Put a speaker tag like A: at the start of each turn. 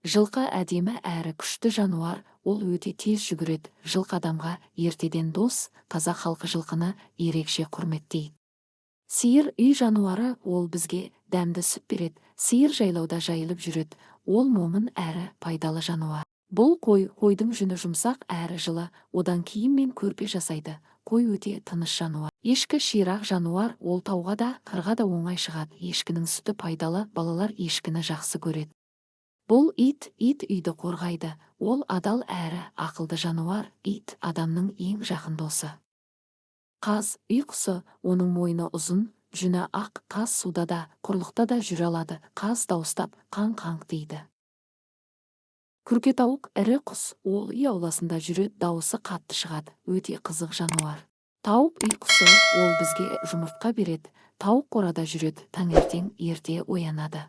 A: Жылқы әдемі әрі күшті жануар, ол өте тез жүгіреді. Жылқы адамға ертеден дос, қазақ халқы жылқыны ерекше құрметтейді. Сиыр үй жануары, ол бізге дәмді сүт береді. Сиыр жайлауда жайылып жүреді, ол момын әрі пайдалы жануар. Бұл қой, қойдың жүні жұмсақ әрі жылы, одан киім мен көрпе жасайды. Қой өте тыныш жануар. Ешкі ширақ жануар, ол тауға да, қырға да оңай шығады. Ешкінің сүті пайдалы, балалар ешкіні жақсы көреді. Бұл ит, ит үйді қорғайды. Ол адал әрі ақылды жануар, ит адамның ең жақын досы. Қаз үй құсы, оның мойны ұзын, жүні ақ, қаз суда да, құрлықта да жүре алады. Қаз дауыстап қаң-қаң дейді. Күркетауық ірі құс, ол үй ауласында жүреді, дауысы қатты шығады, өте қызық жануар. Тауық үй құсы, ол бізге жұмыртқа береді. Тауық қорада жүреді, таңертең ерте оянады.